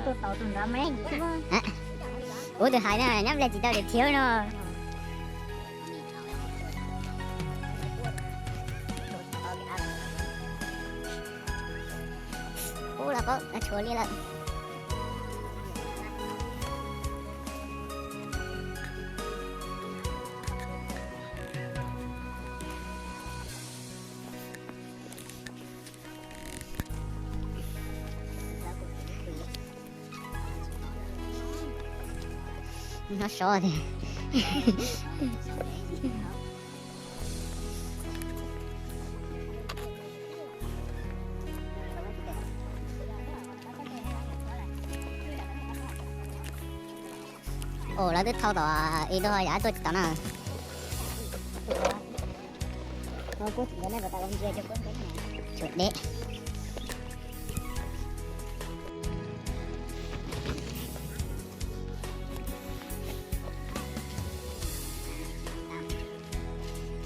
Ub, tus hais na, nyob ple tsis tau tias thiab no. Ub, los paub, los tshuav li lawm. Nyob sov tiag. Ua, lawv twb thau tom ib tug yam tuaj tsis tau na. Tshuav deb.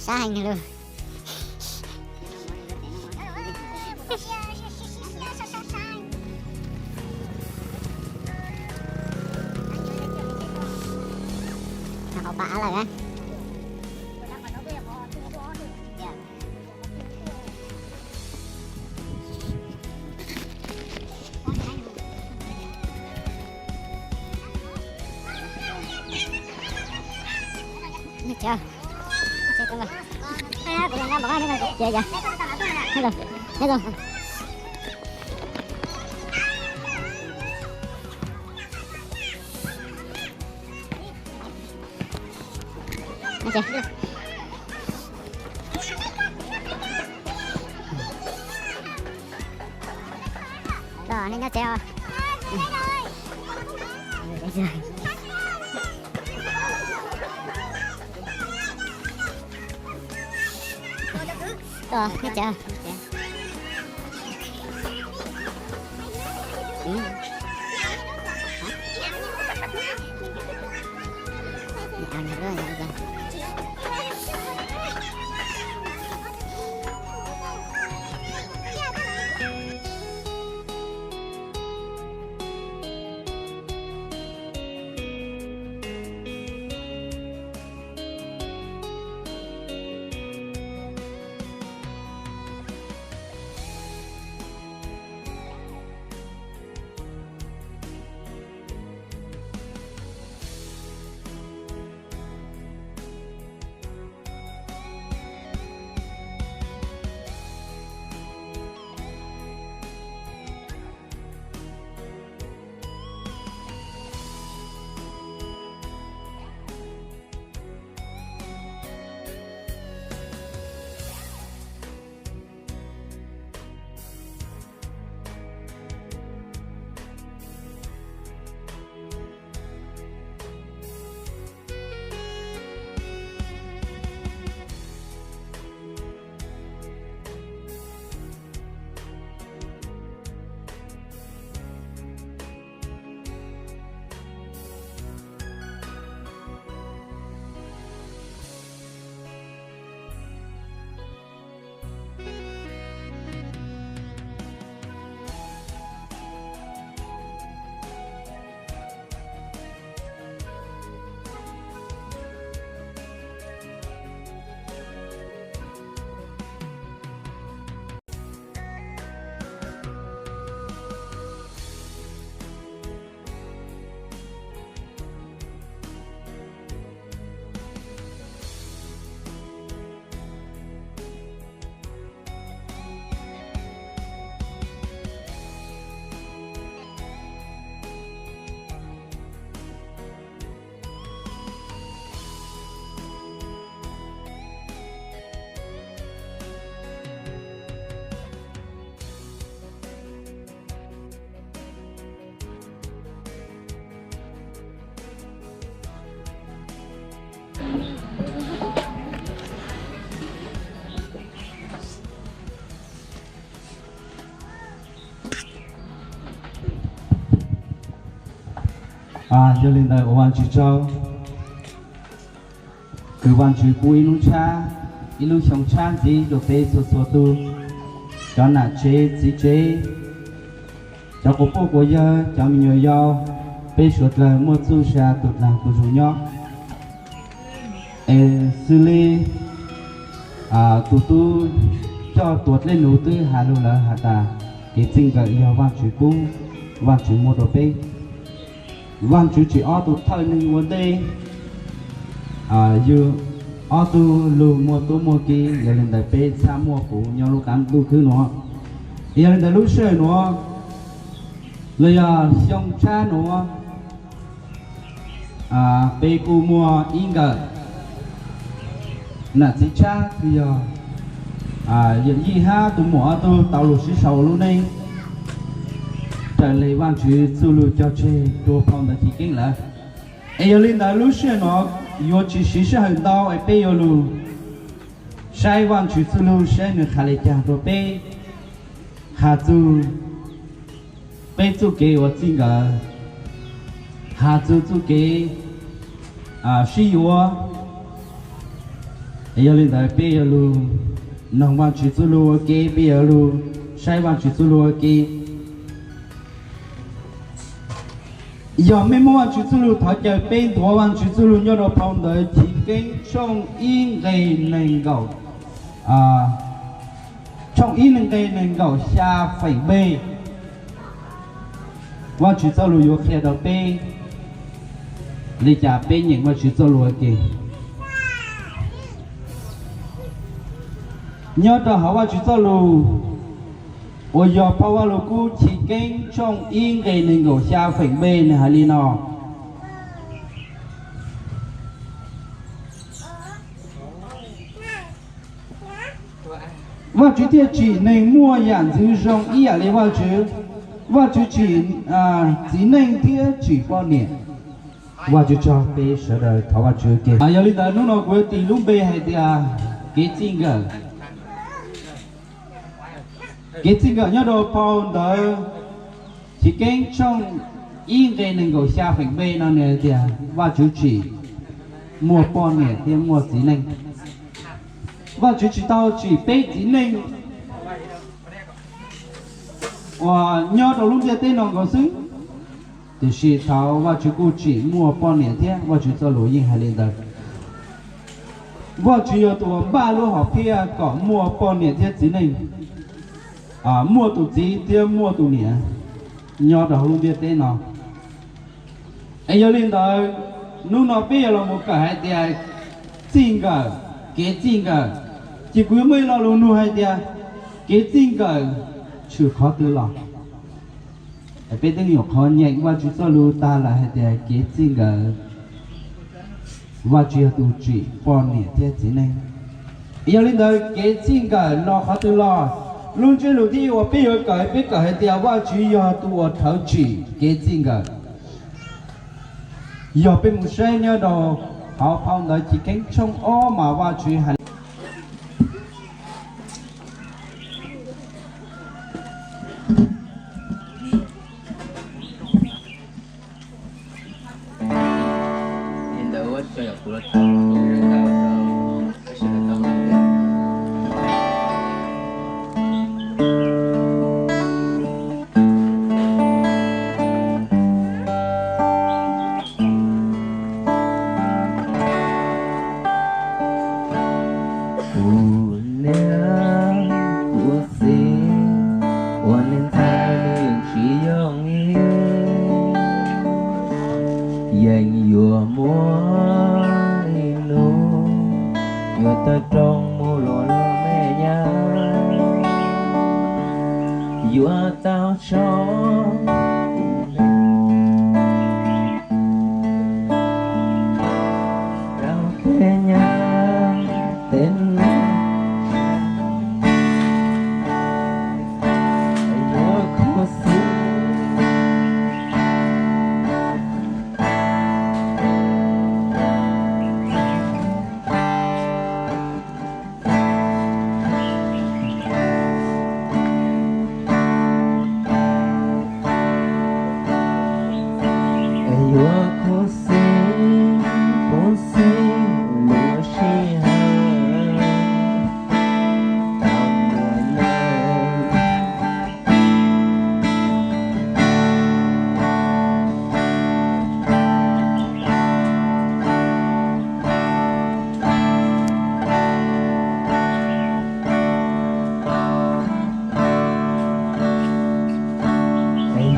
Sab heev li. Hauv pas av lawm na. Los, nej nyob tsev os. Los, nej tsev. Yog li ntawd ua Vajtswv tsaug, kwv Vajtswv pub ib lub tshab, ib lub xyoo tshab ntxiv rau peb txhua txhua tus, cov nam tsev txiv tsev, Cov quas puj quas yawg, cov me nyuam yaus, peb suav dlawg muaj txuj sa tus dlaag tus zug nyob. Es xws li tus tub coj tuav dlej nus twb has lug lawm has tas, kev txij nkawm yog Vaajtswv pub, Vaajtswv muab rua peb. Vaajtswv tsim ob tug thawj neeg ua ntej, yug ob tug lug muaj tub muaj ki, yog li ntawd peb txhaj muaj kuv nyob lub qaab ntuj khwb nuav. Yog li ntawd lub sij hawm nuav los yog xyoo tshab nuav, peb kuj muaj ib nkawm nam txiv tshab kws yog yawm yij hab tus muam ob tug tau lug sib sau ua lub neej raws le Vaajtswv txuj lug cog tseg rua phau ntawv Chiv Keeb lawm. Es yog li ntawd lub sij hawm nuav yuav tsis siv sij hawm ntau es peb yuav lug saib Vaajtswv txuj lug saib nwg has le caag rua peb, has txug peb txuj kev ua txij nkawm, has txug txuj kev sib yuav. Yog li ntawd peb yuav lug noog Vaajtswv txuj lug ua ke, peb yuav lug saib Vaajtswv txuj lug ua ke. Yog mej muab Vaajtswv txuj lug thov caw peb ntuav Vaajtswv txuj lug nyob rua phau ntawv Chiv Keeb tshooj ib nqe neeg nkaum, tshooj ib nqe neeg nkaum xya feem B. Vaajtswv txuj lug yuav qhia rua peb li cas peb nyeem Vaajtswv txuj lug ua ke. Nyob rau hauv Vaajtswv txuj lug uas yog phau Vajluskub Chiv Keeb tshooj ib nqe neeg nkaum xya feem B nwg has li no: Vaajtswv thiaj tsim neeg muaj yam ntxwv zoo ib yam li Vaajtswv. Vaajtswv tsim txiv neej thiab tsim poj niam. Vaajtswv tsaug, peb sawv daws thov Vaajtswv ua ke. Yog li ntawd hnub no kuv yuav tis lub npe hais tias kev txij nkawm. Kev txij nkawm nyob rau phau ntawv Chiv Keeb tshooj ib nqe nees nkaum xya feem B no nws hais tias Vajtswv tsim muaj poj niam thiab muaj txiv neej. Vajtswv tsis tau tsim peb txiv neej uas nyob rau lub ntiaj teb no nkaus xwb, tiam sis thaum Vajtswv kuj tsim muaj poj niam thiab. Vajtswv txoj lus yeej hais li ntawd. Vajtswv yog tus uas npaj lub hom phiaj kom muaj poj niam thiab txiv neej, muaj tus txiv thiab muaj tus niam nyob rau hauv lub ntiaj teb no. Es yog li ntawd, hnub no peb yuav los mus kawm hais tias txij nkawm, kev txij nkawm. Ces kuv yuav muaj ib lo lus nug hais tias kev txij nkawm tshwm qhov twg los? Peb twb nyuam qhuav nyeem Vajtswv txoj lus tag lawm hais tias kev txij nkawm, Vajtswv yog tus tsim poj niam thiab txiv neej. Yog li ntawd kev txij nkawm los qhov twg los? Lub ntsiab lus thib ib uas peb yuav kawm, peb kawm hais tias Vajtswv yog tus uas rhawv tsim kev txij nkawm. Yog peb mus saib nyob rau hauv phau ntawv Chiv Keeb tshooj ob mas Vajtswv hais Kuv niam kuv txiv, ua neej ntxhais nws tsis yooj yim, yeej yuav muaj ib hnub yuav tawg rooj mus luag lub me nyuam, yuav tau tso rau tej nyab tej neeg yuav khuv xim.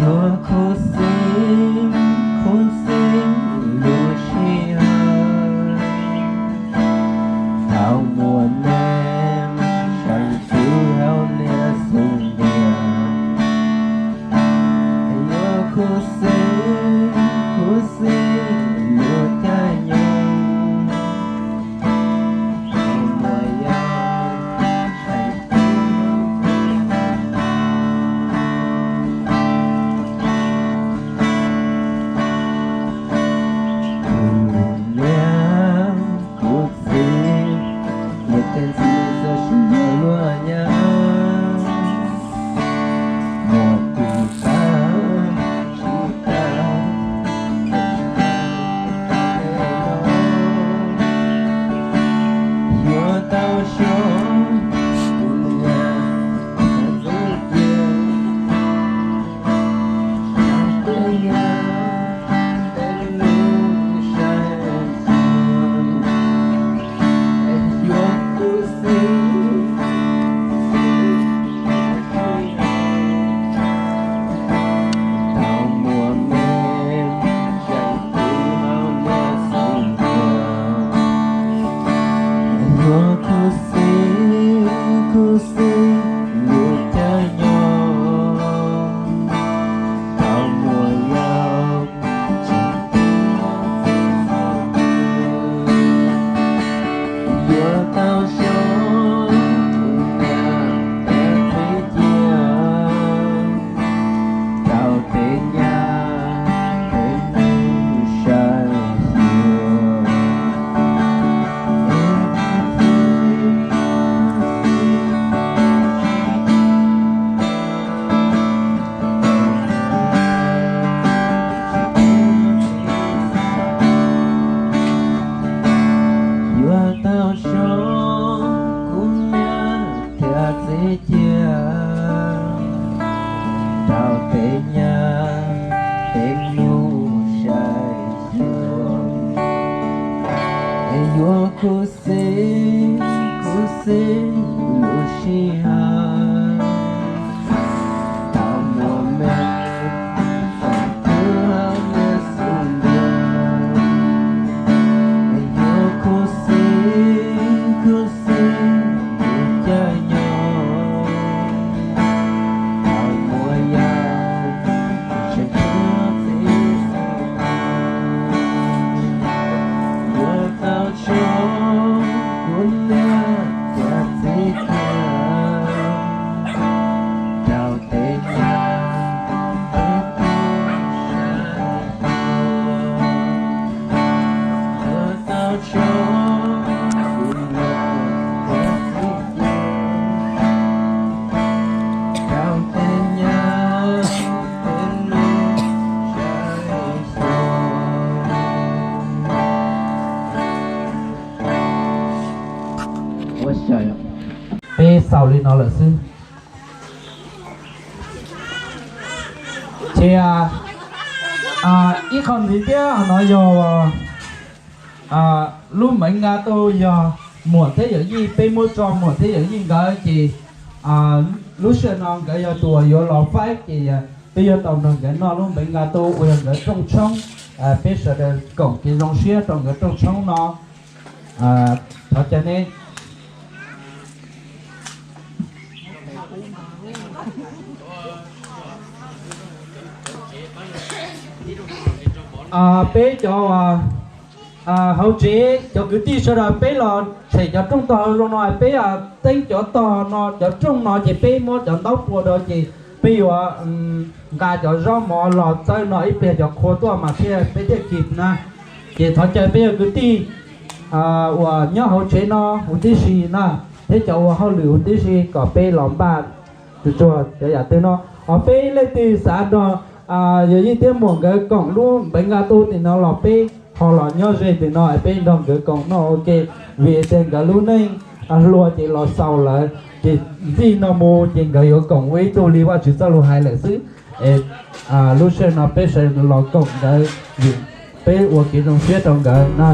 Yuav khuv xim, khuv xim lub sij hawm thaum muaj me tseem tswv hauv liaj xub ntiag. Yuav khuv xim, khuv xim lub caij nyoog thaum muaj yau tseem tswv hauv liaj xub ntiag. Kuv niam kuv txiv, niam thiab txiv txawm tsis yog luag nyab, muaj tus kab tsis tau, yuav tau xyov kuv niam thiab txiv cia Yuav khuv xim, khuv xim lub caij nyoog thaum muaj yau tseem tswv hauv liaj xub ntiag. Yuav tau xyov kuv niam thiab txiv cia rau tej nyab tej nus saib xyuas. Yuav tau xyov kuv niam thiab txiv cia rau tej nyab tej nus saib xyuas. Es yuav khuv xim, khuv xim lub sij hawm thaum muaj me tseem tswv hauv liaj xub ntiag. Es yuav khuv xim, khuv xim lub caij nyoog thaum muaj yau tseem tswv txiv xwb. Yuav tau xyov kuv niam thiab txiv cia rau tej nyab tej nus saib xyuas. Yuav tau xyov kuv niam thiab txiv cia rau tej nyab tej nus saib xyuas. Ua, peb xaus li no lawm xwb. Ces ib qho ntxiv thiab no yog lub Npeev Nga Tuj yog muam thiab yawm yij, peb muab tso muam thiab yawm yij nkawd ces lub sij hawm no nkawd yog tus uas yuav los faib ces peb yuav tau nrog nkawd noj lub Npeev Nga Tuj uas yog nkawd rooj tshoob. Peb sawv daws koom kev zoo siab rau nkawd rooj tshoob no. Thov caw neb. Peb cov hauv tsev cov kwv tij sawv daws peb los tshem cov rooj tog hauv zoo no, peb teeb cov tog no cov rooj no ces peb muab cov ntaub pua rau ces peb yuav nqa cov zaub mov los txawb no ib pliag cov qhua tuaj mas thiaj peb thiaj kis na. Ces thov caw peb cov kwv tij uas nyob hauv tsev no huv tib si na, thiab cov ua hauj lwm huv tib si kom peb los npaj tsuag tsuag cov yam twg no. Ho peb leej twg xav nrog yawm yij thiab muam nkawd koom lub Npeev Nga Tuj tim no los peb ho los nyob ze tim no peb nrog nkawd koom noj ua ke, vim tias nkawd lub neej hluas ces los xaus lawm, ces txij no mus ces nkawd yuav koom ua ib tug li Vajtswv txoj lus hais lawm xwb. Lub sij hawm no peb sawv los koom nkawd, peb ua kev zoo siab rau nkawd na.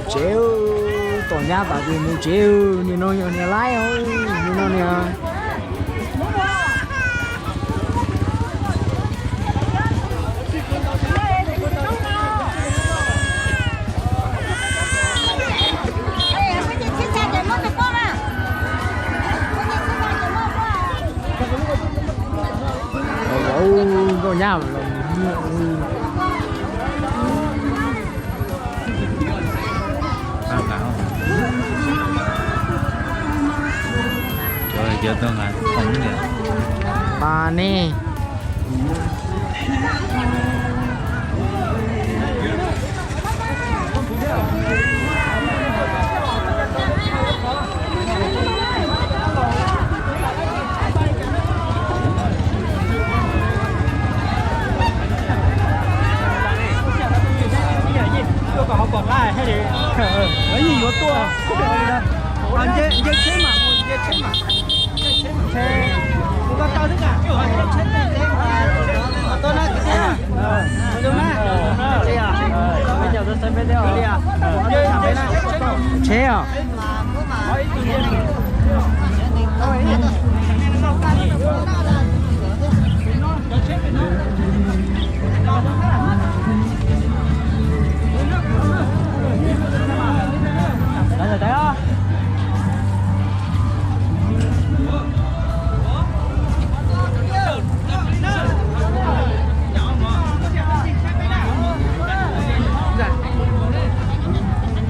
Tsev, tom nyab tom tis mus tsev, nim no yog niag laib, nim no niag. Nkauj nyab los. Pas nej. Tuaj kom haus kom qab thiaj li yuav tuaj. Nce tsheb mas, nce tsheb mas. Tus ko tau xwb, tsheb tau na, tus ko na. Tsheb os.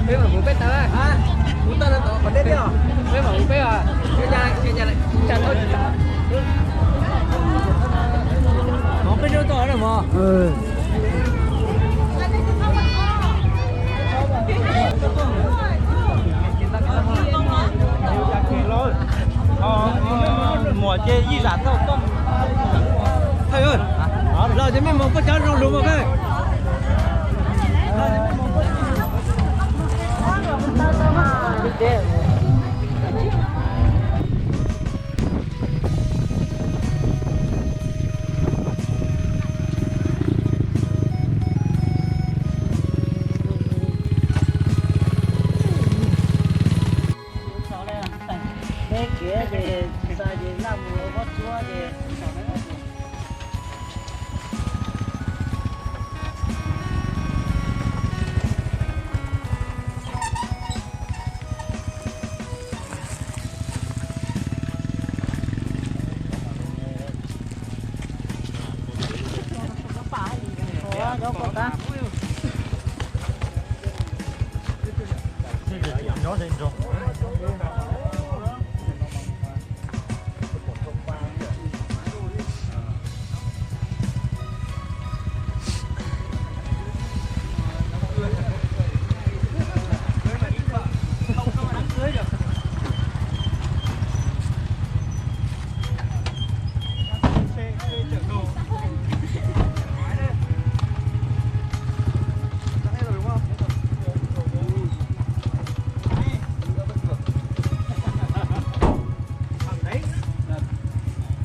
Peb mam mus peb tawv, kuv tau no tom qhov deb thiab os. Peb mam mus peb os. Mov peb rau tau na mog. Muam ces ib zam tau koj. Los ces mej mus koj cov zoo lug mas. Peb kev ces tsis tau ces laj mus pob tsuab ces.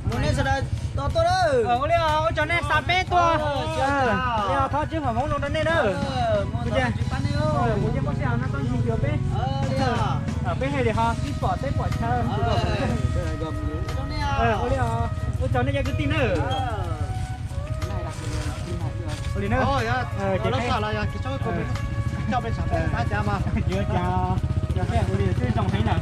Mus nej sawv daws tos tuaj na. Ua li os, ua tsaug nej xa peb tuaj. Li os, thov tsis pom hmoov zoo rau nej na. Mus ces muaj sij hawm no tau ncig cuag peb. Peb hais li ho sib pom teb pom chaw. Ua li os, ua tsaug nej cov kwv tij na. Ua li na. Ces peb, cov peb, cov peb ua li twb zoo heev na.